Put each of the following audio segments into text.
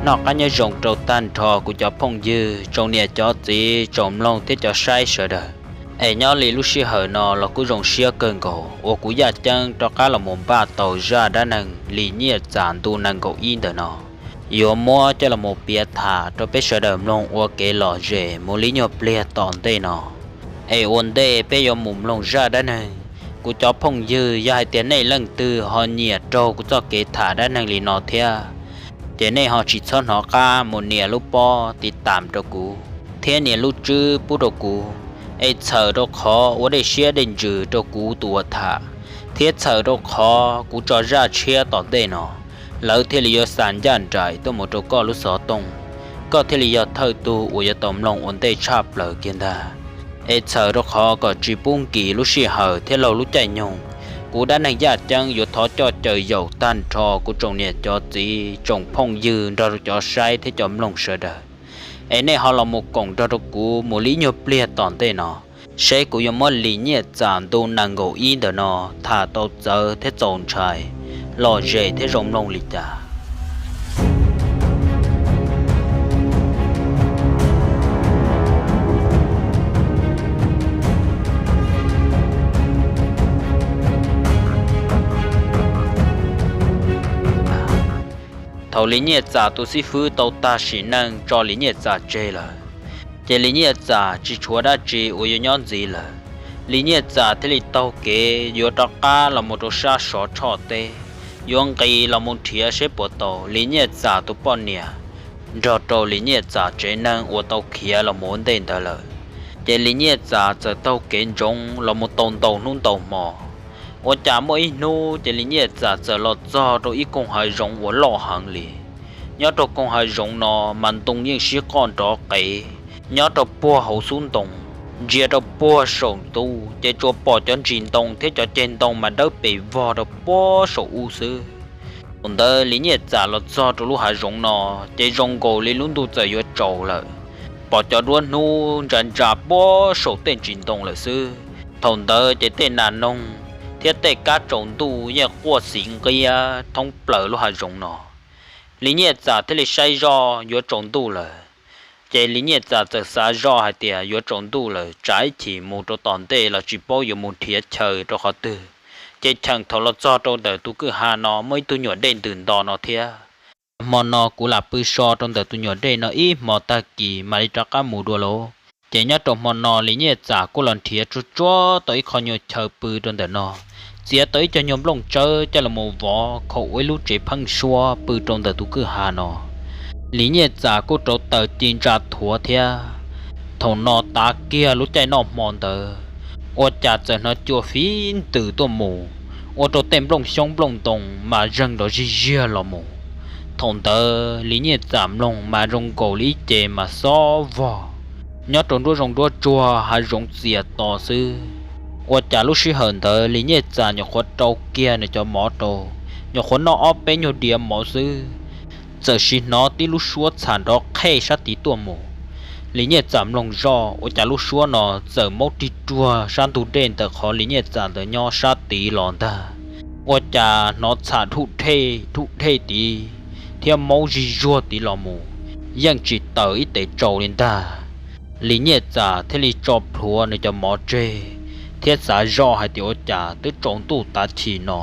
Noj qab nyob zoo rau tag nrho kuv cov phooj ywg, tsoom niam cov txiv, tsoom mloog thiab cov saib sawv daws. Es nyob li lub sij hawm no los kuj zoo siab kawg nkaus uas kuv Yaj Ceeb rov qab los mus npaj tau zaj dab neeg Lis Nyiaj Txas ntu nees nkaum ib ntawm no, yuav muab coj los mus piav tham rau peb sawv daws mloog ua kev lom zem mus li nyuag pliag tom ntej no. Es ua ntej peb yuav mus mloog zaj dab neeg, kuv cov phooj ywg, yog hais tias nej leej twg ho nyiam raug kuv txoj kev tham dab neeg li no thiab, ces nej ho tsis txhob hnov qab mus nias lub pob tiv tam rau kuv thiab nias lub tswb pub rau kuv, es txhawm rau qhov ua dej siab dej ntsws rau kuv tus uas tham, thiab txhawm rau qhov kuv tso zaj tshiab tom ntej no, lawv thiaj li yuav xa ncaj nraim tuaj mus rau koj lub xov tooj, koj thiaj li yog thawj tug uas yuav tau mloog ua ntej tshaj plaws kiag ntag. Es txhawm rau qhov kom tsis pub nkim lub sij hawm thiab laug lub caij nyoog, kuv dab neeg Yaj Ceeb yuav thov coj caw yaum tag nrho kuv tsoom niam cov txiv, tsoom phooj ywg nrog rau cov saib thiab cov mloog sawv daws, es nej ho los mus koom nrog rau kuv mus li nyuag pliag tom ntej no, seb kuv yuav muab Lis Nyiaj Txas ntu nees nkaum ib ntawm no tham tau txawv thiab txaus ntshai, lom zem thiab zoo mloog li cas. Thaum Lis Nyiaj Txas tus xib fwb tau tag sim neej tso Lis Nyiaj Txas tseg lawm, ces Lis Nyiaj Txas tsis tshuav dab tsi uas yuav nyob ntxiv lawm. Lis Nyiaj Txas thiaj li taug kev yuav rov qab los mus rau sab Sov Tshoj teb, yuav nqis los mus nrhiav seb puas tau Lis Nyiaj Txas tus poj niam nrog rau Lis Nyiaj Txas tsev neeg uas tau khiav los mus ua ntej ntawd lawm. Ces Lis Nyiaj Txas txawm taug kev ntsoov los mus tau ntau hnub ntau hmo. Ua cas muaj ib hnub ces Lis Nyiaj Txas txawm los txog rau ib koog hav zoov uas loj heev li. Nyob rau koog hav zoov no mas ntoo yeej sib qoj nrov qev, nyob rau puag hauv xub ntoo, ntsia rau puag saum ntuj ces tsuas pom cov ntsis ntoo thiab cov ceg ntoo mas dawb pes vog rau puag saum ub xwb. Thaum ntawd Lis Nyiaj Txas los txog rau lub hav zoov no, ces zoo nkaus li lub ntuj txawm yuav tsaus lawm, pom cov duab hnub ntsa ntsa puag saum tej ntsis ntoo lawm xwb. Thaum ntawd ces tej nas noog thiab tej kab tsaus ntuj yeej quaj xiv nqiab thoob plaws lub hav zoov no. Lis Nyiaj Txas thiaj li saib zoj yuav tsaus ntuj lawm. Ces Lis Nyiaj Txas txawm xav zoj hais tias yuav tsaus ntuj lawm, tsam ib chim mus rau tom ntej los tsis paub yuav mus nrhiav chaw rau qhov twg. Ces cheem thaum los txog rau ntawm tus kwj ha no muaj ib tug nyuam dej ntws nto no thiab. Hmo no kuv lam pw so rau ntawm tus nyuam dej no ib hmo tag kis mam li rov qab mus dua lauj. Ces nyob rau hmo no Lis Nyiaj Txas kuj los nrhiav tsuag tsuag tau ib qho nyuag chaw pw rau ntawm no, txiav tau ib co nyuag nplooj tsawb coj los mus vov khaum ua ib lub tsev pheeb suab pw rau ntawm tus kwj ha no. Lis Nyiaj Txas kuj rauv taws ci ntsa thuav thiab. Thaum no tav kiag lub caij noj hmo ntawd, ua cas txawm hnov cua fiv ntws tuaj mus, ua rau tej nplooj xyoob nplooj ntoo mas zeeg nrov zig ziag los mus. Thaum ntawd Lis Nyiaj Txas mloog mas zoo nkaus li ib ce mas xob vog nyob rau nruab zoov nruab tsuag hav zoov txias to xwb. Ua cas lub sij hawm ntawd Lis Nyiaj Txas nyuam qhuav rau kiag nws cov mov rau, nyuam qhuav noj ob peb nyuag diav mov xwb, txawm sis hnov tib lub suab txham nrov qhej sab tid tuaj mus. Lis Nyiaj Txas mloog zoj ua cas lub suab no txawm maub rig ruag sab ntug dej ntawm qhov Lis Nyiaj Txas ntawd nyob sab tid los ntag. Ua cas hnov txham dhuj dhej dhuj dhej tid thiab maub zig zuag tid los mus, yeej tsis tawm ib tes tsau li ntag. Lis Nyiaj Txas thiaj li tso plhuav nws cov mov tseg thiab xav zoj hais tias ua cas twb tsaus ntuj tav chim no,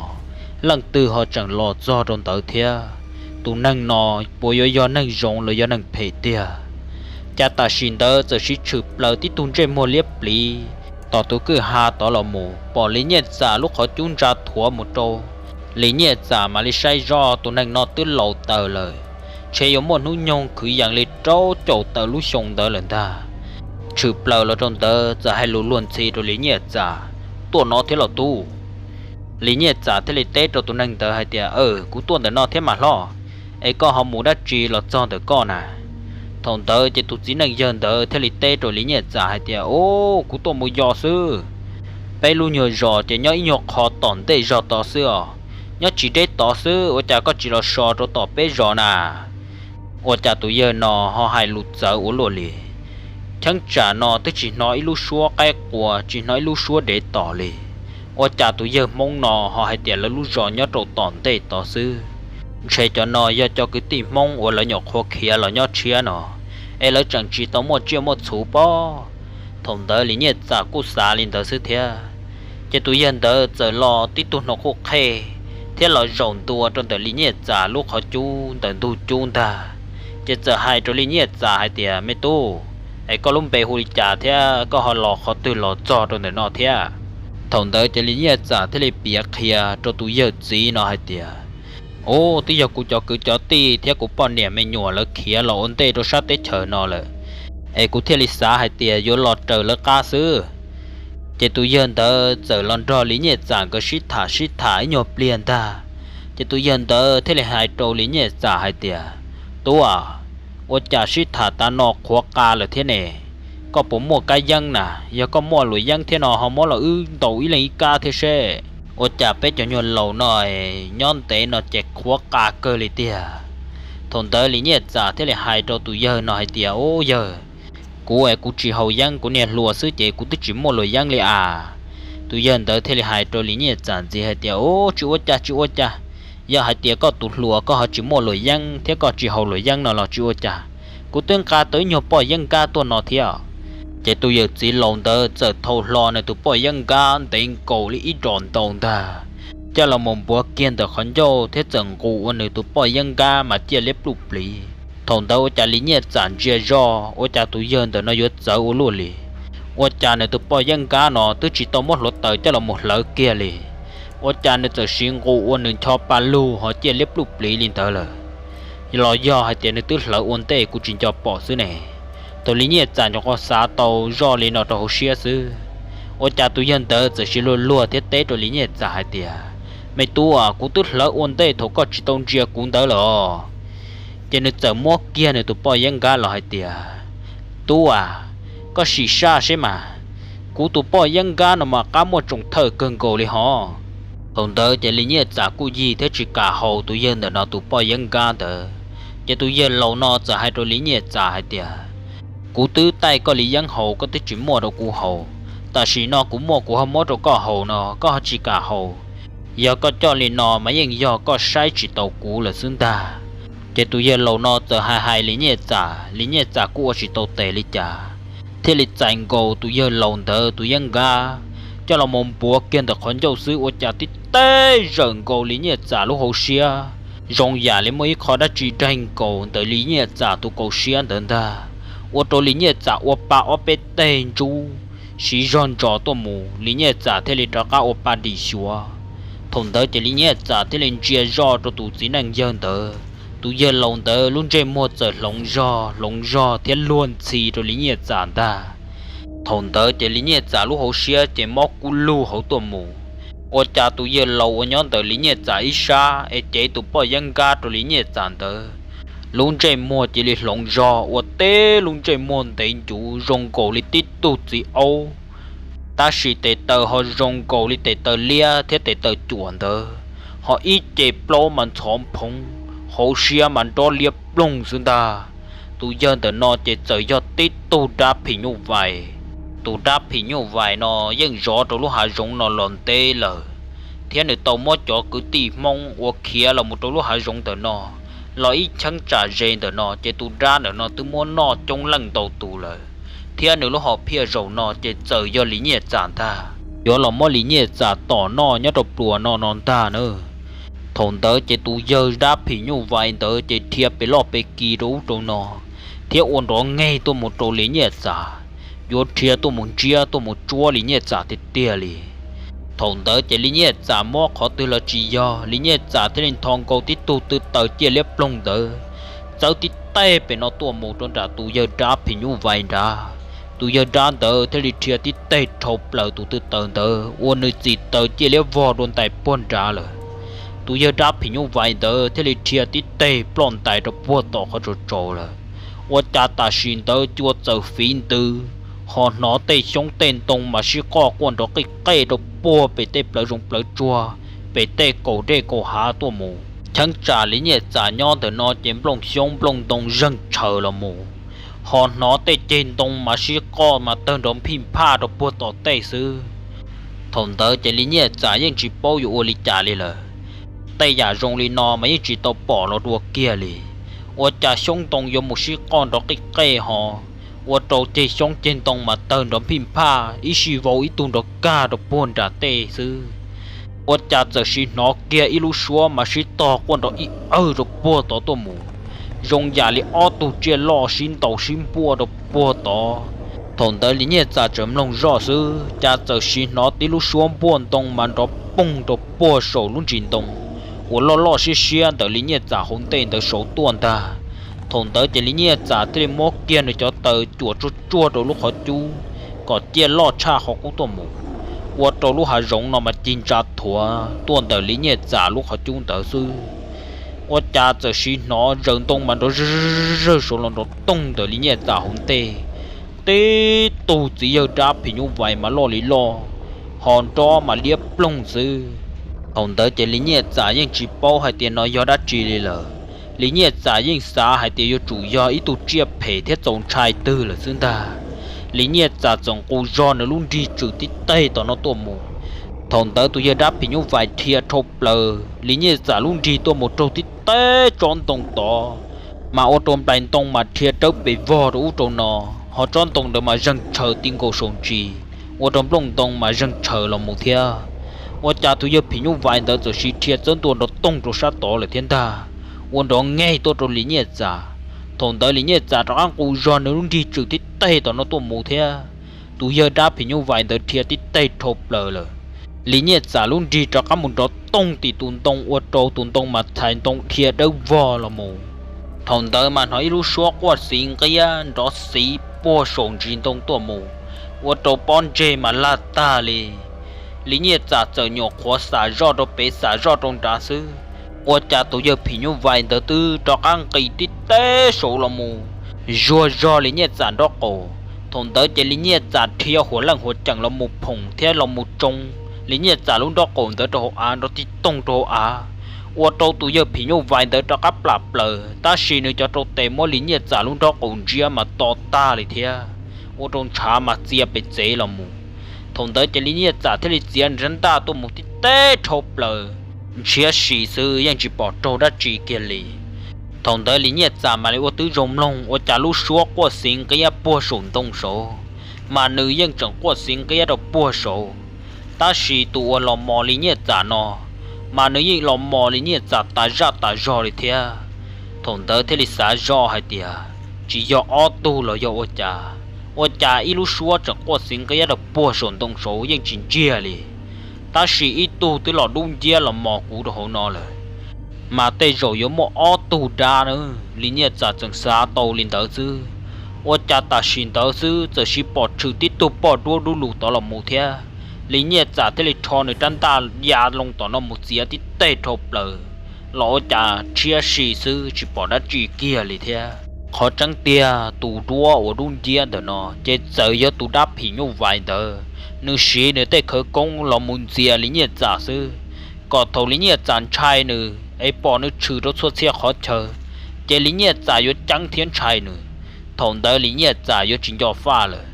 leej twg ho tseem los txog rau ntawd thiab. Tus neeg no puas yuav yog neeg zoo los yog neeg phem tiag? Cas tam sim ntawd txawm sib tshwm plaws tib tug ntsej muag liab pliv tom tus kwj ha tod los mus, pom Lis Nyiaj Txas lub qhov cub ntsa thuav mus rau. Lis Nyiaj Txas mam li saib zoj tus neeg no twb laus taws lawm, ntshe yuav muaj hnub nyoog kwv yees li rau caum tawm lub xyoo ntawd lawm ntag. Tshwm plaws los rau ntawd txawm hais lus luag ntxhi rau Lis Nyiaj Txas, tuaj no thiab los tub? Lis Nyiaj Txas thiaj li teb rau tus neeg ntawd hais tias, aw, kuv tuaj ntawm no thiab mas hlob, es koj ho mus dab tsi los txog ntawm koj na? Thaum ntawd ces tus txiv neej yawg ntawd thiaj li teb rau Lis Nyiaj Txas hais tias, o, kuv tuaj mus yos xwb. Peb lub nyuag zos ces nyob ib nyuag qho tom ntej zog tod xwb os, nyob tsis deb tod xwb, ua cas koj tsis los so rau tom peb zos na? Ua cas tus yawg no ho hais lus txawv ua luaj li? Cheeb tsam no twb tsis hnov ib lub suab qaib qua, tsis hnov ib lub suab dev tos li. Ua cas tus yawg Hmoob no ho hais tias lawv lub zos nyob rau tom ntej tod xwb? Ntshe cov no yog cov kwv tij Hmoob uas lawv nyuam qhuav khiav los nyob tshiab no, es lawv tseem tsis tau muaj tsiaj muaj txhu pob. Thaum ntawd Lis Nyiaj Txam kuj xav li ntawd xwb thiab. Ces tus yawg ntawd txawm los tib tug hnav quj qhej thiab los zaum ntua rau ntawm Lis Nyiaj Txam lub qhov cub ntawm ntug cub ntag. Ces txawm hais rau Lis Nyiaj Txam hais tias, Me tub, es koj lub npe hu li cas thiab koj ho los qhov twg los txog rau ntawm no thiab? Thaum ntawd ces Lis Nyiaj Txam thiaj li piav qhia rau tus yawg txiv no hais tias, Ub, twb yog kuv cov kwv cov tij thiab kuv poj niam me nyuam lawv khiav los ua ntej rau sab teb chaws no lawm, es kuv thiaj li xav hais tias yuav los raws lawv qab xwb. Ces tus yawg ntawd txawm los nrog Lis Nyiaj Txam nkawd sib tham sib tham ib nyuag pliag ntag. Ces tus yawg ntawd thiaj li hais rau Lis Nyiaj Txam hais tias, Tub aw, ua cas sib tham tas no qhuav qa lawm thiab ne? Koj puas muaj kab yeeb na? Yog koj muaj luam yeeb thiab no ho muab los wb ntaus ib leeg ib kab thiab seb. Ua cas peb cov nyuag laus no nyob ntev no ces qhuav qa kawg li tiag. Thaum ntawd Lis Nyiaj Txam thiaj li hais rau tus yawg no hais tias, Ub yawg, kuv es kuv tsis haus yeeb, kuv niag hluas xwb ces kuv twb tsis muaj luam yeeb li as. Tus yawg ntawd thiaj li hais rau Lis Nyiaj Txam ntxiv hais tias, Ub, tsis ua cas tsis ua cas. Yog hais tias koj tus hluas koj ho tsis muaj luam yeeb thiab koj tsis haus luam yeeb no los tsis ua cas, kuv twb nqa tau ib nyuag poj yeeb nkab tuaj no thiab. Ces tus yawm txiv laus ntawd txawm thau hlo nws tus poj yeeb nkab ntev nkaus li ib ros ntau ntag, coj los mus npuav kiag ntawm qhov ncauj thiab txawm nqus ua nws tus poj yeeb nkab mas ciaj liab pluj pliv. Thaum ntawd ua cas Lis Nyiaj Txam ntsia zoj ua cas tus yawg ntawm no yuav txawv ua luaj li. Ua cas nws tus poj yeeb nkab no twb tsis tau muab hluav taws coj los mus hlawv kiag li. Ua cas nws txawm siv nqus ua nws ncho pa lug ho ciaj liab pluj pliv li ntawd lawm. Los yog hais tias nws twb hlawv ua ntej kuv tsis nco pom xwb ne. Thaum Lis Nyiaj Txam nyuam qhuav xav tau zoj li no rau hauv siab xwb, ua cas tus yawg ntawd txawm siv luag luag thiab teb rau Lis Nyiaj Txam hais tias, Me tub aw, kuv twb hlawv ua ntej thaum koj tsis tau ntsia kuv ntawd lawm os. Ces nws txawm muab kiag nws tus poj yeeb nkab los hais tias, Tub aw, koj sim saj seb mas, kuv tus poj yeeb nkab no mas qab muaj tsoos thawj kawg nkaus li hos. Thaum ntawd ces Lis Nyiaj Txam kuj yig thiab tsis kam haus tus yawg ntawm no tus poj yeeb nkab ntawd. Ces tus yawg laus no txawm hais rau Lis Nyiaj Txam hais tias, Kuv twb taij koj li yeeb haus koj twb tsis muaj rau kuv haus, tam sim no kuv muaj kuv ho muab rau koj haus no koj ho tsis kam haus. Yog koj coj li no mas yeej yog koj saib tsis taus kuv lawm xwb ntag. Ces tus yawg laus no txawm hais hais Lis Nyiaj Txam, Lis Nyiaj Txam kuj ua tsis tau tes li cas, thiaj li txais nkaus tus yawg laus ntawd tus yeeb nkab coj los mus npuav kiag ntawm qhov ncauj xwb ua cas tib teg zawm nkaus Lis Nyiaj Txam lub hauv siab, zoo yam li muaj ib qho dab tsi daig nkaus ntawm Lis Nyiaj Txam tus kaum siab ntawd ntag, ua rau Lis Nyiaj Txam ua pa ob peb teg ntsub, siv zog ntsos tuaj mus, Lis Nyiaj Txam thiaj li rov qab ua pa dim xyuav. Thaum ntawd ces Lis Nyiaj Txam thiaj li ntsia zoj rau tus txiv neej yawg ntawd, tus yawg laus ntawd lub ntsej muag txawm hloov zog hloov zog thiab luag ntxhi rau Lis Nyiaj Txam ntag. Thaum ntawd ces Lis Nyiaj Txam lub hauv siab ces mob kub lug hauv tuaj mus, ua cas tus yawg laus uas nyob ntawm Lis Nyiaj Txam ib sab es cev tus poj yeeb nkab rau Lis Nyiaj Txam ntawd, lub ntsej muag cia li hloov zog ua teb lub ntsej muag ntev ncuv zoo nkaus li tib tug txiv aub, tab sis tes taw ho zoo nkaus li tes taw liab thiab tes taw cuam ntawd, ho ib ce plaub mas ntxhov phoov, hauv siab mas nrob liab ploog xwb ntag. Tus yawg ntawm no ces txawm yog tib tug dab phim nyuj vais. Tus dab phim nyuj vais no yeej zov rau lub hav zoov no los ntev lawm, thiab nws tau muab cov kwv tij Hmoob uas khiav los mus rau lub hav zoov ntawm no los ib cheeb tsam ze ntawm no ces tus dab ntawm no twb muab noj coob leej ntau tus lawm, thiab nws lub hom phiaj zaum no ces txawm yog Lis Nyiaj Txam ntag, yuav los muab Lis Nyiaj Txam tom noj nyob rau pluas no no ntag na. Thaum ntawd ces tus yawg dab phim nyuj vais ntawd ces dhia pes loj pes kis rau ub rau no, thiab ua nrov nkeeg tuaj mus rau Lis Nyiaj Txam, yuav dhia tuaj mus ntsiab tuaj mus tsuab Lis Nyiaj Txam tiag tiag li. Thaum ntawd ces Lis Nyiaj Txam mob qhov twg los tsis yog, Lis Nyiaj Txam thiaj li ntho nkaus tib tug tw taws ciaj liab ploog ntawd, txawb tib teg pem no tuaj mus rau nram tus yawg dab phim nyuj vais nrad. Tus yawg dab ntawd thiaj li dhia tib teg rhau plaws tus tw taws ntawd ua nws txim taws ciaj liab vog dua ntais puag nrad lawm. Tus yawg dab phim nyuj vais ntawd thiaj li dhia tib teg ploj ntais rau puag tom qhov tsaus tsaus lawm. Ua cas tam sim ntawd cua txawm fiv ntws, ho hnov tej xyoob tej ntoo mas sib qoj quaj nrov qij qej rau puag pem tej plawv zoov plawv tsuag, pem tej kaum dej kaum hav tuaj mus. Cheeb tsam Lis Nyiaj Txam nyob ntawm no ces nplooj xyoob nplooj ntoo zeeg tshaws los mus, ho hnov tej ceg ntoo mas sib qoj mas tawg nrov phij phaj rau puag tom tej xwb. Thaum ntawd ces Lis Nyiaj Txam yeej tsis paub yuav ua li cas li lawm. Tej yam zoo li no mas yeej tsis tau pom los dua kiag li. Ua cas xyoob ntoo yuav mus sib qoj nrov qij qej ho, ua rau ceg xyoob ceg ntoo mas tawg nrov nphij nphaj ib sij vau ib tug nrov kag rau puag nram tej xwb. Ua cas txawm sis hnov kiag ib lub suab mas sib tog quaj nrov ib awg rau puag tod tuaj mus, zoo yam li ob tug tsiaj loj sib ntaus sib npuaj rau puag tod. Thaum ntawd Lis Nyiaj Txam tseem mloog zoj xwb, cas txawm sis hnov tib lub suab npuaj ntoo mas nrov poog rau puag saum lub ntsis ntoo uas loj loj siab siab ntawm Lis Nyiaj Txam hauv ntej ntawd saud tuaj ntag. Thaum ntawd ces Lis Nyiaj Txam thiaj li muab kiag nws cov taws cuam tsuag tsuag rau lub qhov cub kom ciaj loj tshaj qhov qub tuaj mus, ua rau lub hav zoov no mas ci ntsa thuav tuaj ntawm Lis Nyiaj Txam lub qhov cub ntawd xwb. Ua cas txawm sis hnov zaws ntoo mas nrov zawg zawg saud los nrov toog ntawm Lis Nyiaj Txam hauv ntej. Tib tug txiv yawg dab phim nyuj vais mas loj li loj, ho nrob mas liab ploog xwb. Thaum ntawd ces Lis Nyiaj Txam yeej tsis paub hais tias no yog dab tsi li lawm. Lis Nyiaj Txam yeej xav hais tias yuav tsum yog ib tug tsiaj phem thiab txaus ntshai twg lawm xwb ntag. Lis Nyiaj Txam txawm nqus zog nws lub nrig tswm tib teg tom no tuaj mus. Thaum ntawd tus yawg dab phim nyuj vais dhia dhau plaws Lis Nyiaj Txam lub nrig tuaj mus raug tib teg tsob ntoo tod, mas ua rau nplaim ntoo mas dhia rawb pes vog rau ub rau no, ho tsob ntoo ntawd mas zeeg tshaws ti nkaus saum ntsis, ua rau nplooj ntoo mas zeeg tshaws los mus thiab. Ua cas tus yawg phim nyuj vais ntawd txawm sis dhia txawb ntua nrov toog rau sab tod lawm thiab ntag, ua nrov nkeeg tuaj rau Lis Nyiaj Txam. Thaum ntawd Lis Nyiaj Txam rov qab nqus zog nws lub nrig tswm tib teg tom no tuaj mus thiab, tus yawg dab phim nyuj vais ntawd dhia tib teg dhau plaws lawm. Lis Nyiaj Txam lub nrig rov qab mus nrov toog tim tus ntoo ua rau tus ntoo mas txhais ntoo dhia dawb vog los mus. Thaum ntawd mas hnov ib lub suab quaj xiv nqiab nrov xiv puag saum ntsis ntoo tuaj mus, ua rau pob ntseg mas laj tag li. Lis Nyiaj Txam txawm nyuam qhuav xam zoj rau pem xam zoj rau nrad xwb, ua cas tus yawg phim nyuj vais ntawd twb rov qab nqis tib teg saud los mus zuag zog Lis Nyiaj Txam nraub qaum. Thaum ntawd ces Lis Nyiaj Txam dhia huam leej huam ceem los mus phoom thiab los mus tsoo Lis Nyiaj Txam lub nraub qaum ntawd rau hauv av nrov tig toog rau hauv av, ua rau tus yawg phim nyuj vais ntawd rov qab plam plaws, tab sis nws cov rau tes muab Lis Nyiaj Txam lub nraub qaum ntsiab mas to tag li thiab, ua rau ntshav mas txia pes tsev los mus. Thaum ntawd ces Lis Nyiaj Txam thiaj li txiav nws rab ntaj tuaj mus tib teg dhau plaws, ntshiab si xwb yeej tsis pom raug dab tsi kiag li. Thaum ntawd Lis Nyiaj Txam mam li ua tib zoo mloog ua cas lub suab quaj xiv nqiab puag saum ntoo saud, mas nws yeej tseem quaj xiv nqiab rau puag saud. Tab sis tus uas los mos Lis Nyiaj Txam no, mas nws yeej los mos Lis Nyiaj Txam tas zaj tas zog li thiab. Thaum ntawd thiaj li xav zoj hais tias tsis yog ob tug los yog ua cas, ua cas ib lub suab tseem quaj xiv nqiab rau puag saum ntoo saud yeej tsis ntsiag li, tab sis ib tug twb los dub nciab los mos kuv rau hauv no lawm. Mas tej zaum yuav muaj ob tug dab na, Lis Nyiaj Txam tseem xav tau li ntawd xwb. Ua cas tam sim ntawd xwb txawm sis pom tshwm tib tug poj duab dub lug tod los mus thiab. Lis Nyiaj Txam thiaj li rho nws rab ntaj ya loo tom no mus txiav tib teg dhau plaws los ua cas ntshiab si xwb tsis pom dab tsi kiag li thiab. Qhov tseeb tiag tus duab uas dub nciab ntawm no ces txawm yog tus dab phim nyuj vais ntawd, nws siv nws tej khawv koob los mus ntxias Lis Nyiaj Txam xwb, kom thaum Lis Nyiaj Txam ntshai nws es pom nws tshwm rau txhua txhia qhov chaw, ces Lis Nyiaj Txam yuav ceeb thiab ntshai nws. Thaum ntawd Lis Nyiaj Txam yuav tsis nco faj lawm,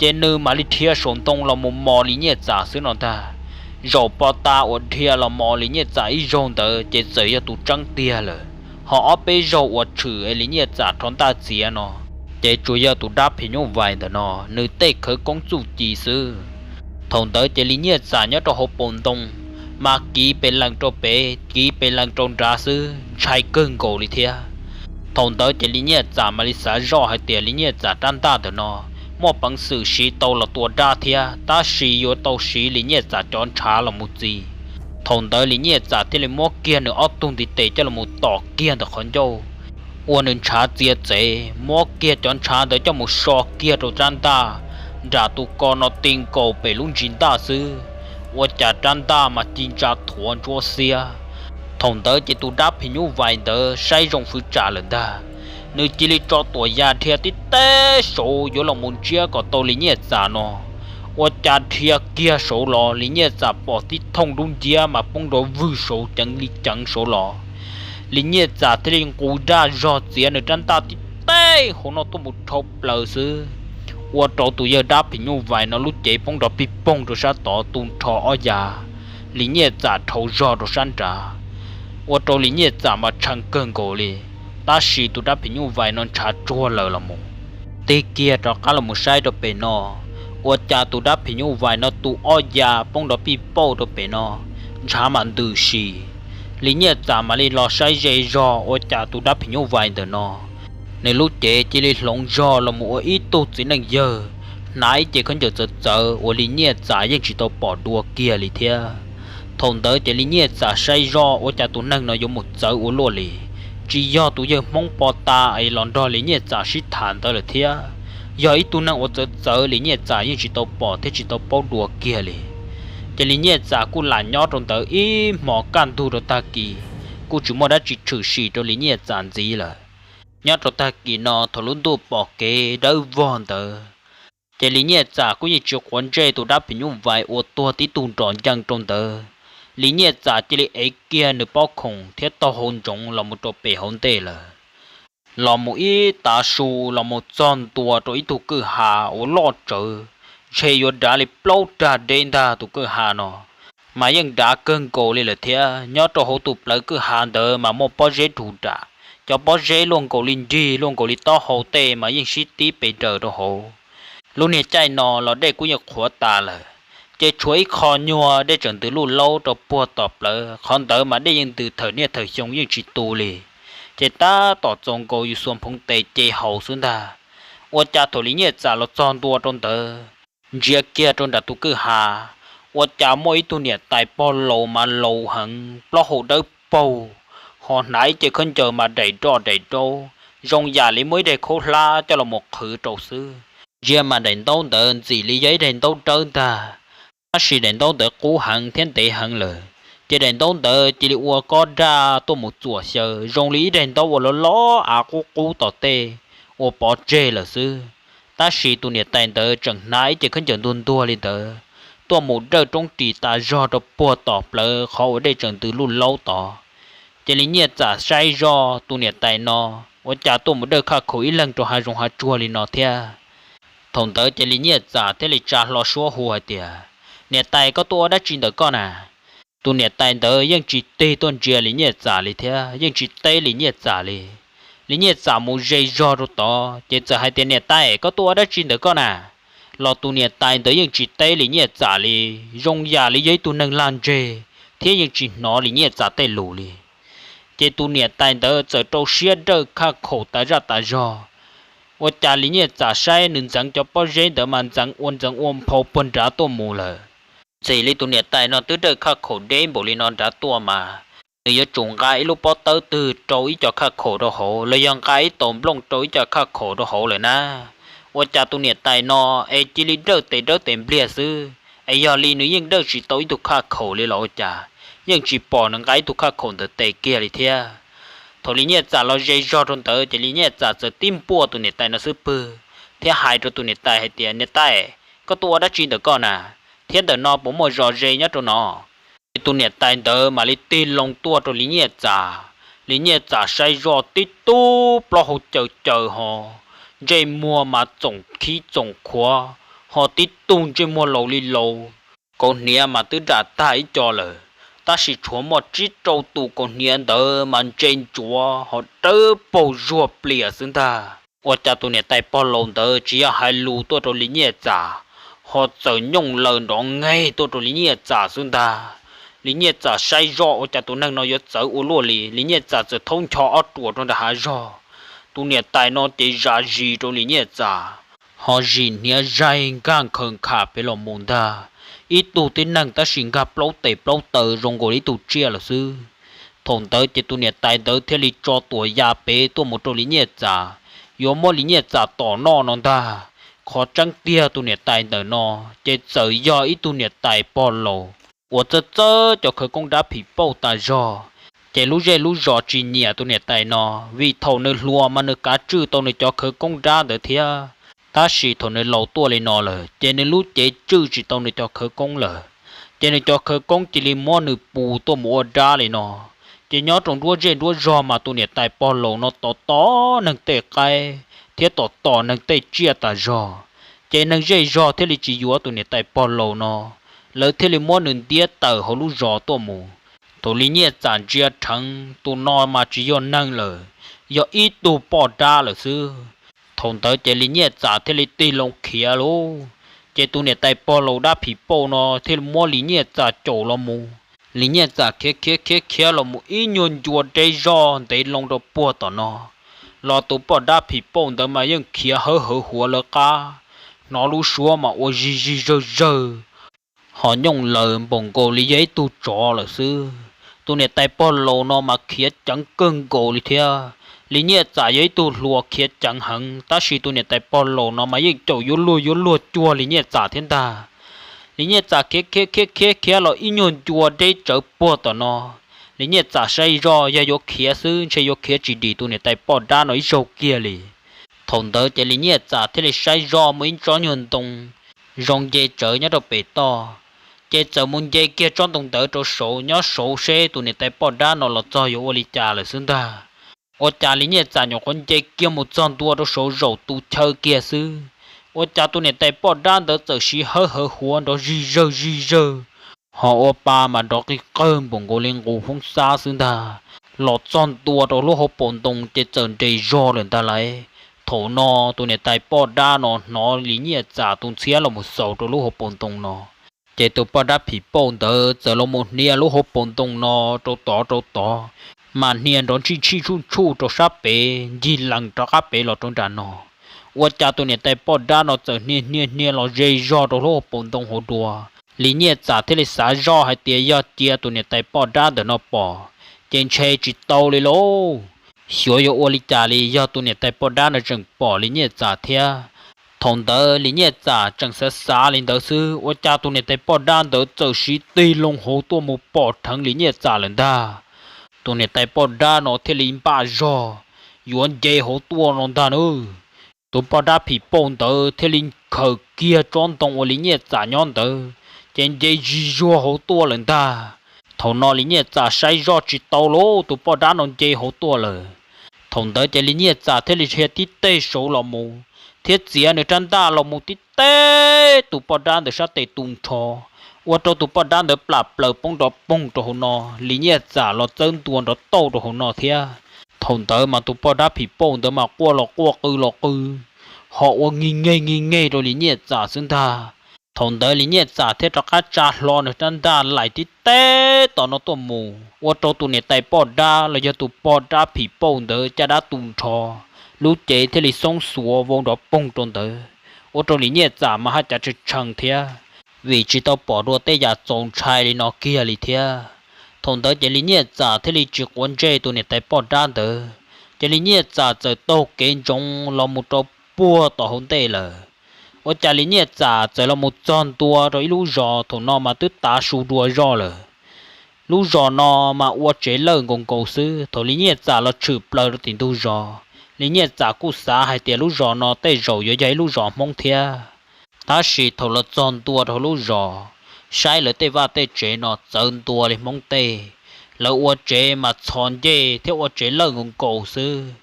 ces nws mam li dhia saum ntoo los mus mos Lis Nyiaj Txam xwb no ntag. Zaum pov tas uas dhia los mos Lis Nyiaj Txam ib zaug ntawd ces txawm yog tus tseeb tiag lawm, ho ob peb zaug uas tshwm es Lis Nyiaj Txam rho ntaj txiav no, ces tsuas yog tus dab phim nyuj vais ntawm no nws tej khawv koob txuj ci xwb. Thaum ntawd ces Lis Nyiaj Txam nyob rau hauv paus ntoo, mas kiv pes lees rau pem kiv pes lees rau nrad xwb ntshai kawg nkaus li thiab. Thaum ntawd ces Lis Nyiaj Txam mam li xav zoj hais tias Lis Nyiaj Txam rab ntaj ntawm no muaj peev xwm siv tau los tua dab thiab, tab sis yuav tau siv Lis Nyiaj Txam cov ntshav los mus txi. Thaum ntawd Lis Nyiaj Txam thiaj li muab kiag nws ob tug ntiv tes coj los mus tom kiag ntawm qhov ncauj, ua nws ntshav txia txev, muab kiag cov ntshav ntawd coj mus so kiag rau rab ntaj nram tus ko no ti nkaus pem lub ntsis ntaj xwb, ua cas rab ntaj mas ci ntsa thuav ntsuab xiab. Thaum ntawd ces tus dab phim nyuj vais ntawd saib zoo fwv tsam lawm ntag, nws cia li tso tuam ya dhia tib teg saud yuav los mus ntsiab kom tau Lis Nyiaj Txam no, ua cas dhia kiag saud los Lis Nyiaj Txam pom tib thooj dub nciab mas poob nrov vwg saud ceev li ceev saud los. Lis Nyiaj Txam thiaj li nqus dag zog txiav nws rab ntaj tib teg hauv no tuaj mus dhau plaws xwb, ua rau tus yawg dab phim nyuj vais no lub cev poob nrov pig poog rau sab tod tu nrho ob ya, Lis Nyiaj Txam dhau zog rau sab nrad. ua rau Lis Nyiaj Txam mas tshee kawg nkaus li. Tab sis tus dab phim nyuj vais no ntshav tsuag lawm los mus. Tig kiag rov qab los mus saib rau pem no, ua cas tus dab phim nyuj vais no tu ob ya poob nrov pij pauj rau pem no, ntshav mas ntws si. Lis Nyiaj Txam mam li los saib ze zog ua cas tus dab phim nyuj vais ntawm no nws lub cev cia li hloov zog los mus ua ib tug txiv neej yawg, hnav ib ce khaub ncaws txawv txawv uas Lis Nyiaj Txam yeej tsis tau pom dua kiag li thiab. Thaum ntawd ces Lis Nyiaj Txam saib zoj ua cas tus neeg no yuav mus txawv ua luaj li. Tsis yog tus yawg Hmoob pov tas es los nrog Lis Nyiaj Txam sib tham ntawd lawm thiab, yog ib tug neeg uas txawv txawv Lis Nyiaj Txam yeej tsis tau pom thiab tsis tau paub dua kiag li. Ces Lis Nyiaj Txam kuj lam nyob rau ntawd ib hmos kaj ntug rau tag kis, kuj tsis muaj dab tsi tshwm sim rau Lis Nyiaj Txam ntxiv lawm. Nyob rau tag kis no thaum lub ntuj pom kev dawb vog ntawd, ces Lis Nyiaj Txam kuj yeej tsis quav ntsej tus dab phim nyuj vais uas tuag tib tug nrom ncees rau ntawd. Lis Nyiaj Txam cia li ev kiag nws pob khoom thiab taub hau ntsoov los mus rau pem hauv ntej lawm. Los mus ib tav su los mus txog ntua rau ib tug kwj ha uas loj tsawv, ntshe yuav dav li plaub rag deb ntag tus kwj ha no. Mas yeej dav kawg nkaus li lawm thiab, nyob rau hauv tus plawv kwj ha ntawd mas muaj pob zeb rus ram, cov pob zeb luaj nkaus li nrig luaj nkaus li taub hau tej mas yeej sib tib pes daws rau hauv. Lub niag caij no los dej kuj yeej qhuav tas lawm, ces tshuav ib qho nyuag dej tseem ntws luj laub rau puag tom plawv, qhov ntawd mas dej yeej ntws thawm niaj thawm xyoo yeej tsis tu li. Ces tab tom txaus nkaus yus xuas phoov tes ce haus xwb ntag. Ua cas thaum Lis Nyiaj Txam los txog ntua rau ntawd, ntsia kiag rau nram tus kwj ha, ua cas muaj ib tug niam tais pog laus mas laus heev, plaub hau dawb paug, ho hnav ib ce khaub ncaws mas daim roj daim raub, zoo yam li muaj ib daig khaub hlab coj los mus qhwv rau xwb. Ntsia mas daim ntaub ntawd ntxim li yog ib daig ntaub dawb ntag, tab sis daim ntaub ntawd qub heev thiab ntev heev lawm, ces daim ntaub ntawd cia li ua kob daj tuaj mus txuam xyaw zoo li ib daig ntaub uas loj loj av qub qub tom tej uas pov tseg lawm xwb. Tab sis tus niam tais ntawd tseem hnav ib ce khaub ncaws ntuag ntuag li ntawd tuaj mus dawj roob ris tas zog rau puag tom plawv qhov uas dej tseem ntws luj laub tod. Ces Lis Nyiaj Txam saib zoj tus niam tais no ua cas tuaj mus dawj khaj khaum ib leeg rau hav zoov hav tsuag li no thiab. Thaum ntawd ces Lis Nyiaj Txam thiaj li tsa hlo suab hu hais tias, Niam tais, koj tuaj ua dab tsi ntawm koj na? Tus niam tais ntawd yeej tsis tig tuaj ntsia Lis Nyiaj Txam li thiab yeej tsis teb Lis Nyiaj Txam li. Lis Nyiaj Txam mus ze zog rau tod ces txawm hais tias, Niam tais, koj tuaj ua dab tsi ntawm koj na? Los tus niam tais ntawd yeej tsis teb Lis Nyiaj Txam li, zoo yam li yog ib tug neeg lag ntseg thiab yeej tsis hnov Lis Nyiaj Txam tej lus li. Ces tus niam tais ntawd txawm rau siab dawj khaj khaum tas zaj tas zog. Ua cas Lis Nyiaj Txam saib nws ntxeev cov pob zeb ntawd mas ntxeev ua ntxeev ua nphau puag nrad tuaj mus lawm. Ntxim li tus niam tais no twb dawj khaj khaum deb npaum li no nrad tuaj mas, nws yuav tsum nqa ib lub pob tawb twg rau ib co khaj khaum rau hauv los yog nqa ib taus nplooj rau ib co khaj khaum rau hauv lawm na. Ua cas tus niam tais no es cia li dawj tes dawb tes npliag xwb, es yog li nws yeej dawj tsis tau ib tug khaj khaum li los ua cas, yeej tsis pom nws nqa ib tug khaj khaum ntawm tes kiag li thiab. Thaum Lis Nyiaj Txam los ze zog rau ntawd ces Lis Nyiaj Txam txawm tib npuaj tus niam tais no xub pwg thiab hais rau tus niam tais hais tias, Niam tais, koj tuaj ua dab tsi ntawm koj na? Thiab ntawm no puas muaj zos ze nyob rau no? Ces tus niam tais ntawd mam li tig loo tuaj rau Lis Nyiaj Txam. Lis Nyiaj Txam saib zoj tib tug plaub hau caws caws ho, ntsej muag mas txoom khib txoom khuav, ho tib tug ntsej muag laus li laus. Kaus hniav mas twb dam tag ib co lawm, tab sis tshuav muaj tsib rau tus kaus hniav ntawd mas ntse ntsuav ho dawb paug zuag plias xwb ntag. Ua cas tus niam tais pog laus ntawd tsis yog hais lus tuaj rau Lis Nyiaj Txam, ho txawm nyooj laws nrov nqeg tuaj rau Lis Nyiaj Txam xwb ntag. Lis Nyiaj Txam saib zoj ua cas tus neeg no yuav txawv ua luaj li, Lis Nyiaj Txam txawm thaub ncho ob ruam rau nram hav zog. Tus niam tais no ces zam zis rau Lis Nyiaj Txam, ho zim hniav zaig nkag nkhaws nkham pem los mus ntag. Ib tug tib neeg tab sis nkag plaub tes plaub taw zoo nkaus li ib tug tsiaj lawm xwb. Thaum ntawd ces tus niam tais ntawd thiaj li tso tuam ya pem tuaj mus rau Lis Nyiaj Txam, yuav muab Lis Nyiaj Txam tom noj no ntag. Qhov tseeb tiag tus niam tais ntawm no ces txawm yog ib tug niam tais pog laus uas txawj txawj cov khawv koob dab phim pauj tas zog. Ces lub zej lub zos tsis nyiam tus niam tais no, vim thaum nws hluas mas nws kav tswj tau nws cov khawv koob dab ntawd thiab. Tab sis thaum nws laus tuaj li no lawm ces nws lub cev tswj tsis tau nws cov khawv koob lawm, ces nws cov khawv koob cia li muab nws pus tuaj mus ua dab li no. Ces nyob rau nruab zej nruab zog mas tus niam tais pog laus no tos tos neeg tej qaib thiab tos tos neeg tej tsiaj tas zog, ces neeg zej zog thiaj li tsis yuav tus niam tais pog laus no, lawv thiaj li muab nws ntiab tawm hauv lub zos tuaj mus. Thaum Lis Nyiaj Txam ntsia dheev, tus no mas tsis yog neeg lawm, yog ib tug poj dab lawm xwb. Thaum ntawd ces Lis Nyiaj Txam thiaj li tig loo khiav lauj. Ces tus niam tais pog laus dab phim pauj no thiaj li muab Lis Nyiaj Txam caum los mus. Lis Nyiaj Txam khiav khiav khiav khiav los mus ib nyuag ncua deb zog ntev loo rau puag tom no, los tus poj dab phim pauj ntawd mas yeej khiav hawv hawv huav lawv qab, hnov lub suab mas ua zig zig zawg zawg, ho nyooj laws npaum nkaus li yog ib tug tsov lawm xwb. Tus niam tais pog laus no mas khiav ceev kawg nkaus li thiab. Lis Nyiaj Txam yog ib tug hluas khiav ceev heev, tab sis tus niam tais pog laus no mas yeej caum yuav luag yuav luag cuag Lis Nyiaj Txam thiab ntag. Lis Nyiaj Txam khiav khiav khiav khiav khiav los ib nyuag ncua deb tsawv puag tom no. Lis Nyiaj Txam saib zoj yog yuav khiav xwb ntshe yuav khiav tsis dim tus niam tais poj dab no ib zaug kiag li. Thaum ntawd ces Lis Nyiaj Txam thiaj li saib zoj muaj ib tsob nyuag ntoo zoo nce tsawv nyob rau pem toj, ces txawm mus nce kiag tsob ntoo ntawd rau saud nyob saud seb tus niam tais poj dab no los txog yuav ua li cas lawm xwb ntag. Ua cas Lis Nyiaj Txam nyuam qhuav nce kiag mus txog ntua rau saud zaum tus chaw kiag xwb, ua cas tus niam tais poj dab ntawd txawm siv hawb hawv huav nrov zig zawg zig zawg, ho ua pa mas nrov qig qawg npaum nkaus li nqus hoob xab xwb ntag. Los txog ntua rau lub hauv paus ntoo ces txawm nres zog lawm ntag lauj. Thaum no tus niam tais poj dab no hnov Lis Nyiaj Txam tus ntxhiab los mus xaus rau lub hauv paus ntoo no, ces tus poj dab phim pauj ntawd txawm los mus hnia lub hauv paus ntoo no rau tod rau tod, mas hnia nrov ntshij ntshij tshuj tshuj rau sab pem ncig lees rov qab pem los rau nram no. Ua cas tus niam tais poj dab no txawm hnia hnia hnia los ze zog rau lub hauv paus ntoo hauv dua. Lis Nyiaj Txam thiaj li xav zoj hais tias yog cia tus niam tais poj dab ntawm no pom, ces ntshe tsis tau li lauj. Xyov yuav ua li cas li, yog tus niam tais poj dab no tseem pom Lis Nyiaj Txam thiab. Thaum ntawd Lis Nyiaj Txam tseem xav xav li ntawd xwb, ua cas tus niam tais poj dab ntawd txawm siv tig loo hauv tuaj mus pom dheev Lis Nyiaj Txam lawm ntag. Tus niam tais poj dab no thiaj li npaj zog yuav nce hauv tuaj no ntag nawb. Tus poj dab phim pauj ntawd thiaj li khaws kiag tsob ntoo uas Lis Nyiaj Txam nyob ntawd, ces nce zig zuag hauv tuaj lawm ntag. Thaum no Lis Nyiaj Txam saib zoj tsis tau lauj, tus poj dab no nce hauv tuaj lawm. Thaum ntawd ces Lis Nyiaj Txam thiaj li dhia tib teg saud los mus, thiab txiav nws rab ntaj los mus tib teg tus poj dab ntawd sab tes tu nrho, ua rau tus poj dab ntawd plam plaws poob nrov poog rau hauv no, Lis Nyiaj Txam los txawb ntua nrov tauj rau hauv no thiab. Thaum ntawd mas tus poj dab phim pauj ntawd mas quaj los quaj qw los qw, ho ua ngig ngeg ngig ngeg rau Lis Nyiaj Txam xwb ntag. Thaum ntawd Lis Nyiaj Txam thiaj rov qab tsa hlo nws rab ntaj laim tib teg tom no tuaj mus, ua rau tus niam tais poj dab los yog tus poj dab phim pauj ntawd caj dab tu nrho, lub cev thiaj li xoob xuav vau nrov poog rau ntawd, ua rau Lis Nyiaj Txam mas haj cav tshee tshee thiab, vim tsis tau pom dua tej yam txaus ntshai li no kiag li thiab. Thaum ntawd ces Lis Nyiaj Txam thiaj li tsis quav ntsej tus niam tais poj dab ntawd, ces Lis Nyiaj Txam txawm taug kev ntsoov los mus rau puag tom hauv ntej lawm. Ua cas Lis Nyiaj Txam txawm los mus txog ntua rau ib lub zos thaum no mas twb tav su dua zoj lawm. Lub zos no mas ua tsev lawj nkaus nkaus xwb. Thaum Lis Nyiaj Txam los tshwm plaws rau tim ntug zos, Lis Nyiaj Txam kuj xav hais tias lub zos no tej zaum yuav yog ib lub zos Hmoob thiab. Tab sis thaum los txog ntua rau lub zos, saib lawv tej vaj tej tsev no txawv ntua li Hmoob tej, lawv ua tsev mas txhos ncej thiab ua tsev lawj nkaus nkaus xwb.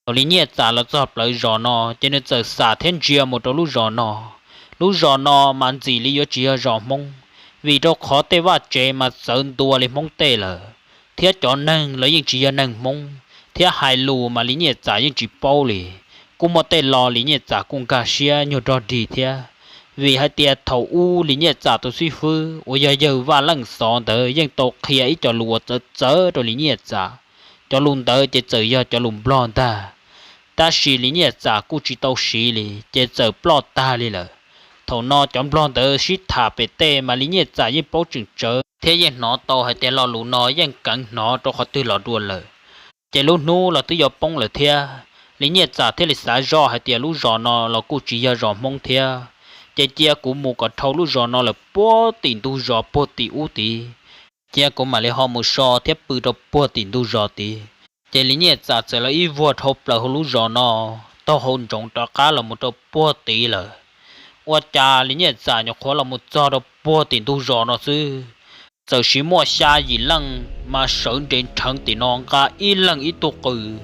Thaum Lis Nyiaj Txam los txog plawv zos no ces nws txawm xam thiab ntsia mus rau lub zos no. Lub zos no mas ntxim li yuav tsis yog zos Hmoob, vim rau qhov tej vaj tsev mas txawv ntua li Hmoob tej lawm, thiab cov neeg los yeej tsis yog neeg Hmoob, thiab hais lus mas Lis Nyiaj Txam yeej tsis paub li. Kuj muaj tej lo Lis Nyiaj Txam kuj nkag siab nyuag rog dig thiab, vim hais tias thaum ub Lis Nyiaj Txam tus xib fwb uas yog yawg Vaj Leej Xov ntawd yeej tau qhia ib co lus uas txawv txawv rau Lis Nyiaj Txam. Cov lus ntawd ces txawm yog cov lus Nplog ntag, tab sis Lis Nyiaj Txam kuj tsis tau siv li ces txawm ploj tag li lawm. Thaum no cov Nplog ntawd sib tham pem tej mas Lis Nyiaj Txam yeej paub tseem tsawv thiab yeej hnov tau hais tias lo lus no yeej keev hnov rau qhov twg los dua lawm. Ces lub hnub los twb yuav poob lawm thiab, Lis Nyiaj Txam thiaj li xav zoj hais tias lub zos no los kuj tsis yog zos Hmoob thiab, ces cia kuv mus kom dhau lub zos no lawm puag tim ntug zos puag tim ub tid, cia kuv mam li ho mus so thiab pw rau puag tim ntug zos tid. Ces Lis Nyiaj Txam txawm los ib vuag dhau plaws hauv lub zos no, taug hau ntsoov rov qab los mus rau puag tid lawm. Ua cas Lis Nyiaj Txam nyuam qhuav los mus txog rau puag tim ntug zos no xwb, txawm siv muaj xya yim leej mas sawv nres nrheev tim no nqa ib leeg ib tug qws,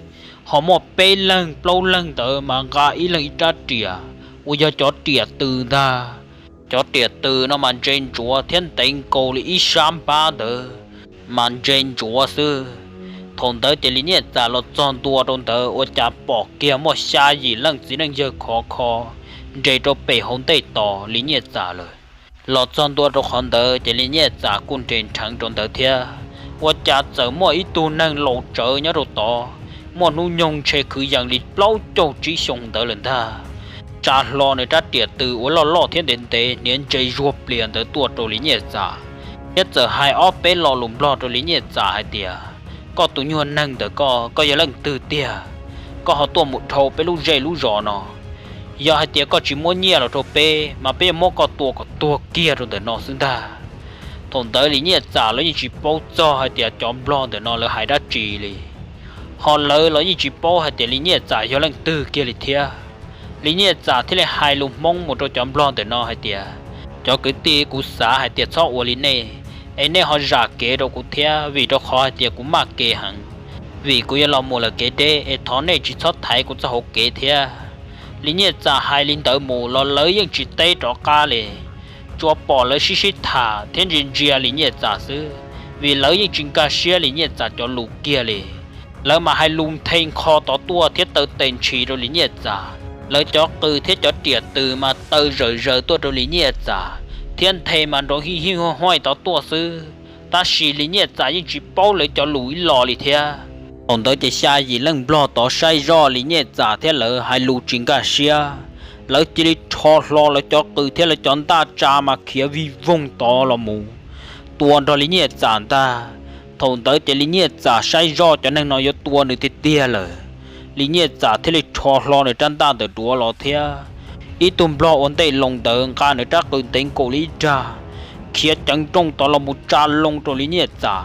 ho muaj peb leeg plaub leeg ntawd mas nqa ib leeg ib rab riam uas yog cov riam tws ntag. Cov riam tws no mas ntse ntsuav thiab ntev nkaus li ib sab npab ntawd, mas ntse ntsuav xwb. Thaum ntawd ces Lis Nyiaj Txam los txog ntua rau ntawd ua cas pom kiag muaj xya yim leej txiv neej yawg khov kho nres rau pem hauv ntej tos Lis Nyiaj Txam lawm. Los txog ntua rau qhov ntawd ces Lis Nyiaj Txam kuj nres nrheev rau ntawd thiab, ua cas txawm muaj ib tug neeg laus tsawv nyob rau tod, muaj hnub nyoog ntshe kwv yees li plaub caug tsib xyoo ntawd lawm ntag. Tsa hlo nws rab riam tw uas loj loj thiab ntev ntev hniav ntse zuag plias ntawd tuaj rau Lis Nyiaj Txam, thiab txawm hais ob peb lo lus Nplog rau Lis Nyiaj Txam hais tias, Koj tus nyuag neeg ntawm koj, koj yog leej twg tiag? Koj ho tuaj mus dhau peb lub zej lub zos no. Yog hais tias koj tsis muab nyiaj los rau peb mas peb yuav muab koj tua kom tuag kiag rau ntawm no xwb ntag. Thaum ntawd Lis Nyiaj Txam lawv yeej tsis paub txog hais tias cov Nplog ntawm no lawv hais dab tsi li, ho lawv los yeej tsis paub hais tias Lis Nyiaj Txam yog leej twg kiag li thiab. Lis Nyiaj Txam thiaj li hais lus Hmoob mus rau cov Nplog ntawm no hais tias, Cov kwv tij, kuv xav hais tias txhob ua li nej, es nej ho zam kev rau kuv thiab, vim rau qhov hais tias kuv maj kev heev, vim kuv yuav los mus lawm kev deb, es thov nej tsis txhob thaiv kuv txoj hauv kev thiab. Lis Nyiaj Txam hais li ntawd mus los lawv yeej tsis teb rov qab li, tsuas pom lawv sib sib tham thiab ntsia ntsia Lis Nyiaj Txam xwb, vim lawv yeej tsis nkag siab Lis Nyiaj Txam cov lus kiag li. Lawv mas hais lus nthe nkho tod tuaj thiab taw tes ntshis rau Lis Nyiaj Txam. Lawv cov qws thiab cov riam tw mas taw zawm zaws tuaj rau Lis Nyiaj Txam, thiab nthe mas nrov hij hij huaj huaj tod tuaj xwb. Tab sis Lis Nyiaj Txam yeej tsis paub lawv cov lus ib los li thiab. Thaum ntawd ces xya yim leej Nplog tod saib zoj Lis Nyiaj Txam thiab lawv hais lus tsis nkag siab, lawv cia li rho hlo lawv cov qws thiab lawv cov ntaj tsa mas khiav vij voog tod los mus tua nrog Lis Nyiaj Txam ntag. Thaum ntawd ces Lis Nyiaj Txam saib zoj cov neeg no yuav tua nws tiag tiag lawm, Lis Nyiaj Txam thiaj li rho hlo nws rab ntaj ntawm duav los thiab. Ib tug Nplog ua ntej loo ntawd nqa nws rab qws ntev nkaus li ib rag, khiav ceev nrooj tod los mus tsa loo rau Lis Nyiaj Txam.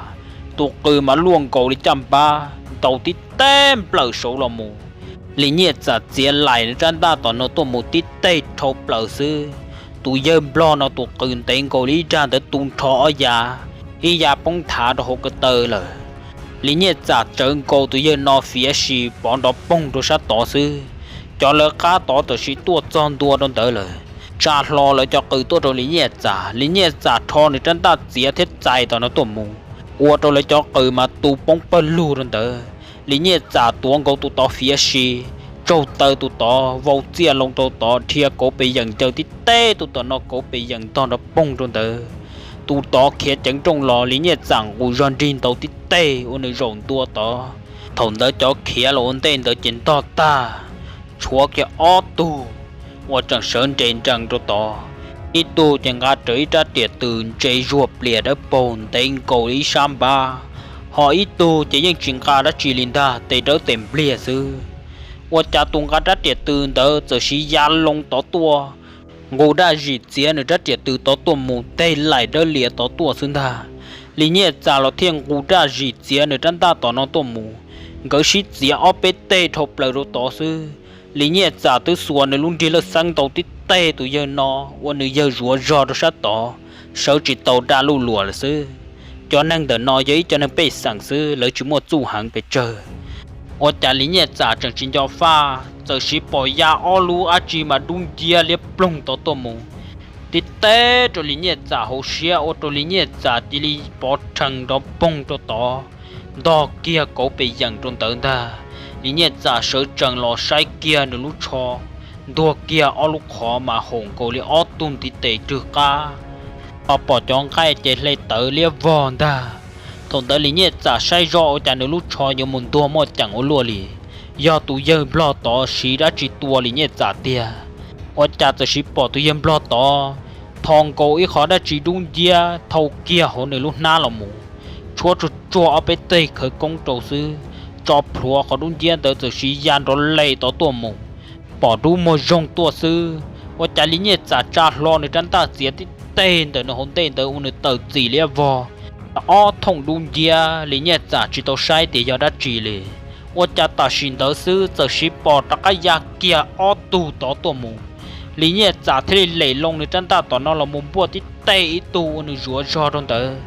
Tus qws mas luaj nkaus li caj npab ntaus tib teg nplawm saud los mus. Lis Nyiaj Txam txiav laim nws rab ntaj tom no tuaj mus tib teg dhau plaws xwb, tus yawg Nplog no tus qws ntev nkaus li ib rag ntawd tu nrho ob yav, ib yav poob nthav rau hauv ko taw lawm. Lis Nyiaj Txam tsawv nkaus tus yawg no fiav si pov nrov poog rau sab tod xwb. Cov lawv qab tod tam sim tuaj txog ntua rau ntawd lawm, tsa hlo lawv cov qws tuaj rau Lis Nyiaj Txam. Lis Nyiaj Txam rho nws rab ntaj txiav thiab txais tom no tuaj mus, ua rau lawv cov qws mas tu poob pawg lug rau ntawd. Lis Nyiaj Txam tuav nkaus tus tod fiav si, tsaug taw tus tod, vau txiaj loo rau tod, dhia kauv pes yeem ncaws tib teg tus tom no kauv pes yeem ntog nrov poog rau ntawd. Tus tod khiav ceev nrooj los Lis Nyiaj Txam nqus zog nrig ntaus tib teg ua nws zaum ntua tod. Thaum ntawd cov khiav los ua ntej ntawd ces ntog tag, tshuav kiag ob tug uas tseem sawv nres nrees rau tod. Ib tug ces nqa rawv ib rab riam tws ntse zuag plias dawb paug ntev nkaus li ib sab npab, ho ib tug ces yeej tsis nqa dab tsi li ntag, tes dawb tes npliag xwb. Ua cas tus nqa rab riam tws ntawd txawm siv ya loo tod tuaj, nqus daj zim txiav nws rab riam tws tod tuaj mus teg laim dawb lias tod tuaj xwb ntag. Lis Nyiaj Txam los thiaj nqus daj zim txiav nws rab ntaj tom no tuaj mus, nkawd sib txiav ob peb teg dhau plaws rau tod xwb. Lis Nyiaj Txam twb xuas nws lub nrig lawj xeeb ntaus tib teg tus yawg no ua nws yawg zuav zog rau sab tod, sawv tsis tau daj luj luas lawm xwb. Cov neeg ntawm no yog ib cov neeg pej xeem xwb, lawv tsis muaj txuj heev pes tsawg. Ua cas Lis Nyiaj Txam tseem tsis nco faj, txawm siv pom ya ob lub dab tsi mas dub nciab liab ploog tod tuaj mus tib teg rau Lis Nyiaj Txam hauv siab, ua rau Lis Nyiaj Txam cia li pov rhees nrov poog rau tod, ntog kiag kauv pes yeem rau ntawd ntag. Lis Nyiaj Txam sawv tsees los saib kiag nws lub tsho, ntuag kiag ob lub qhov mas haum nkaus li ob tug ntiv tes rwg qab, ho pom cov nqaij ces hle tawv liab vog ntag. Thaum ntawd Lis Nyiaj Txam saib zoj ua cas nws lub tsho yuav mus ntuag muaj ceem ua luaj li, yog tus yawg nplog tod siv dab tsi tua Lis Nyiaj Txam tiag. Ua cas txawm siv pom tus yawg nplog tod tho nkaus ib qho dab tsi dub nciab thau kiag hauv nws lub hnab los mus, tshuab tsuag tsuag ob peb teg khawv koob rau xwb, tso plhuav qhov dub nciab ntawd txawm siv ya nrov les tod tuaj mus, pom dub muag zoog tuaj xwb. Ua cas Lis Nyiaj Txam tsa hlo nws rab ntaj txiav tib teg ntawm nws hauv ntej ntawd ua nws tawm txim liab vog, ob thooj dub nciab. Lis Nyiaj Txam tsis tau saib tias yog dab tsi li. Ua cas tam sim ntawd xwb txawm siv pom rov qab ya kiag ob tug tod tuaj mus. Lis Nyiaj Txam thiaj li lem loo nws rab ntaj tom no los mus npuaj tib teg ib tug ua nws zuav zog rau ntawd,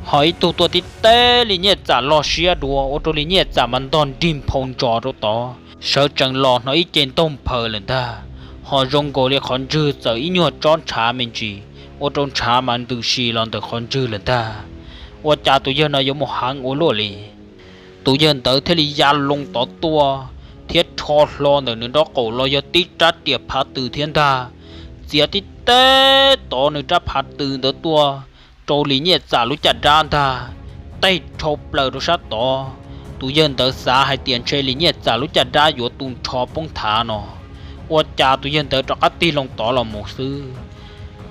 ho ib tug tuaj tib teg Lis Nyiaj Txam log siab dua, ua rau Lis Nyiaj Txam mas ntog nrig nphau ntsos rau tod, sawv tsees los hnov ib ce ntaug nphaws lawm ntag, ho zoo nkaus li qhov ntswg txawm ib nyuag tsob ntshav me ntsis, ua rau ntshav mas ntws si los ntawm qhov ntswg lawm ntag. Ua cas tus yawg no yuav mus heev ua luaj li? Tus yawg ntawd thiaj li ya loo tod tuaj thiab rho hlo ntawm nws nraub qaum los yog tib rab riam phav tws thiab ntag, txiav tib teg tod nws rab phav tws ntawd tuaj rau Lis Nyiaj Txam lub caj dab ntag, teg rhau plaws rau sab tod. Tus yawg ntawd xav hais tias ntshe Lis Nyiaj Txam lub caj dab yuav tu nrho poob thav no, ua cas tus yawg ntawd rov qab tig loo tod los mus xwb.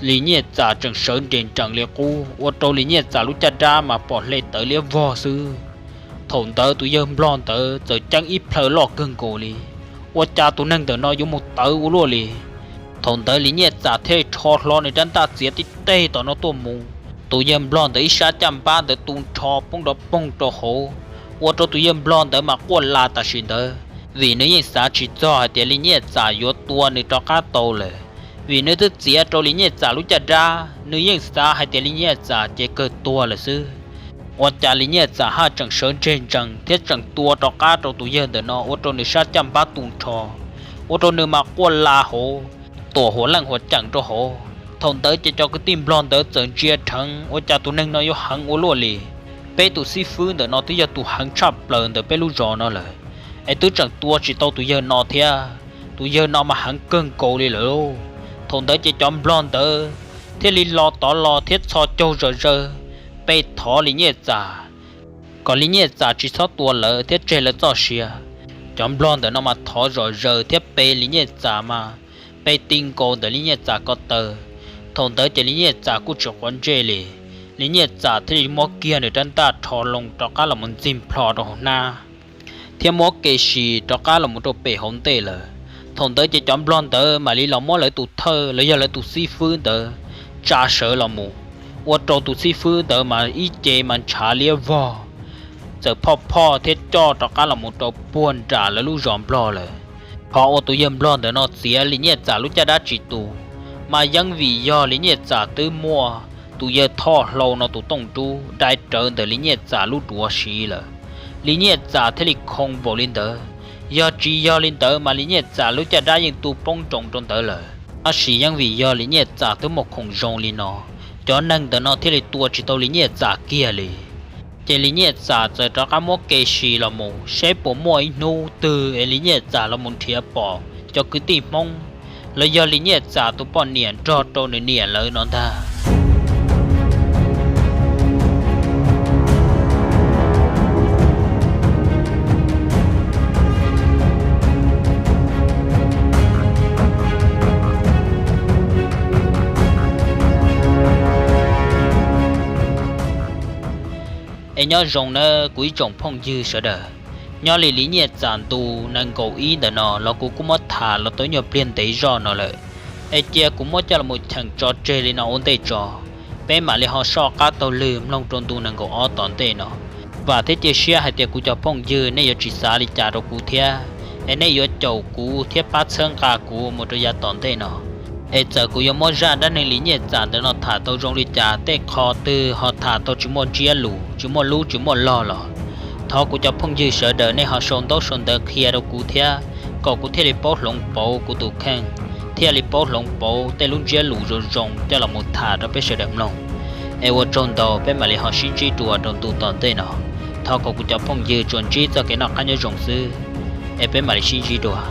Lis Nyiaj Txam tseem sawv nres nrees li qub, ua rau Lis Nyiaj Txam lub caj dab mas pom hle tawv liab vog xwb. Thaum ntawd tus yawg nplog ntawd txawm ceeb ib plhaw loj kawg nkaus li, ua cas tus neeg ntawm no yuav mus tawv ua luaj li. Thaum ntawd Lis Nyiaj Txam thiaj rho hlo nws rab ntaj txiav tib teg tom no tuaj mus, tus yawg nplog ntawd ib sab caj npab ntawd tu nrho poob rov poog rau hauv, ua rau tus yawg nplog ntawd mas quaj las tam sim ntawd, vim nws yeej xav tsis txog hais tias Lis Nyiaj Txam yuav tua nws rov qab tau lawm. Vim nws twb txiav rau Lis Nyiaj Txam lub caj dab, nws yeej xav hais tias Lis Nyiaj Txam ces kawg tuag lawm xwb. Ua cas Lis Nyiaj Txam haj tseem sawv ntseg ntsees thiab tseem tua rov qab rau tus yawg ntawm no, ua rau nws sab caj npab tu nrho, ua rau nws mas quaj las hauv, tuam huam leej huam ceem rau hauv. Thaum ntawd ces cov kwv tij nplog ntawd txawm ntsia dheev, ua cas tus neeg no yuav heev ua luaj li. Peb tus xib fwb ntawm no twb yog tus heev tshaj plaws ntawm peb lub zos no lawm, es twb tseem tua tsis tau tus yawg no thiab. Tus yawg no mas heev kawg nkaus li lawm lauj. Thaum ntawd ces cov nplog ntawd thiaj li los tod los thiab txhos caug zom zaws pe thov Lis Nyiaj Txam, kom Lis Nyiaj Txam tsis txhob tua lawv thiab tseg lawv txoj sia. Cov nplog ntawm no mas thov zom zaws thiab pe Lis Nyiaj Txam mas pe ti nkaus ntawm Lis Nyiaj Txam ko taw. Thaum ntawd ces Lis Nyiaj Txam kuj tsis quav ntsej li, Lis Nyiaj Txam thiaj li muab kiag nws rab ntaj rho loo rov qab los mus ntxig nplho rau hauv hnab, thiab muab kev sis rov qab los mus rau pem hauv ntej lawm. Thaum ntawd ces cov nplog ntawd mam li los muab lawv tus thawj los yog lawv tus xib fwb ntawd tsa sawv los mus, ua rau tus xib fwb ntawd mas ib ce mas ntshav liab vog, txawm phoj phoj thiab coj rov qab los mus rau puag nram lawv lub zos nplog lawm. Qhov uas tus yawg nplog ntawm no txiav Lis Nyiaj Txam lub caj dab tsis tus, mas yeej vim yog Lis Nyiaj Txam twb muaj tus yawg Thoj Hlau no tus tooj rub dai rawv ntawm Lis Nyiaj Txam lub duav siv lawm, Lis Nyiaj Txam thiaj li khoo npaum li ntawd. Yog tsis yog li ntawd mas Lis Nyiaj Txam lub caj dab yeej tu poob nroos rau ntawd lawm. Tab sis yeej vim yog Lis Nyiaj Txam twb muaj khoom zoo li no, cov neeg ntawm no thiaj li tua tsis tau Lis Nyiaj Txam kiag li. Ces Lis Nyiaj Txam txawm rov qab muab kev sis los mus seb puas muaj ib hnub twg es Lis Nyiaj Txam los mus nrhiav pom cov kwv tij Hmoob los yog Lis Nyiaj Txam tus poj niam nrog rau nws niam lawv no ntag. Es nyob zoo nawb kuv ib tsoom phooj ywg sawv daws. Nyob li Lis Nyiaj Txam ntu nees nkaum ib ntawm no los kuv kuj muab tham los tau nyuag pliag ntev zoj no lawm, es cia kuv muab coj los cheem tso tseg li no ua ntej tso, peb mam li ho soj qab taug lw mloog rau ntu nees nkaum ob tom ntej no. Vam thiab cia siab hais tias kuv cov phooj ywg nej yuav tsis xav li cas rau kuv thiab, es nej yuav caum kuv thiab pab txhawb nqa kuv mus rau yav tom ntej no. Es txawm kuv yuav muab zaj dab neeg Lis Nyiaj Txam ntawm no tham tau zoo li cas, tej qho twg ho tham tau tsis muaj ntsiab lus, tsis muaj lub tsis muaj log los, thov kuv cov phooj ywg sawv daws nej ho sau ntaub sau ntawv qhia rau kuv thiab, kom kuv thiaj li paub hloov pauv kuv tus kheej, thiaj li paub hloov pauv tej lub ntsiab lus zoo zoo coj los mus tham rau peb sawv daws mloog. Es ua tsaug ntau, peb mam li ho sib ntsib dua rau ntu tom ntej no. Thov kom kuv cov phooj ywg tsuas ntsib txoj kev noj qab nyob zoo xwb, es peb mam li sib ntsib dua.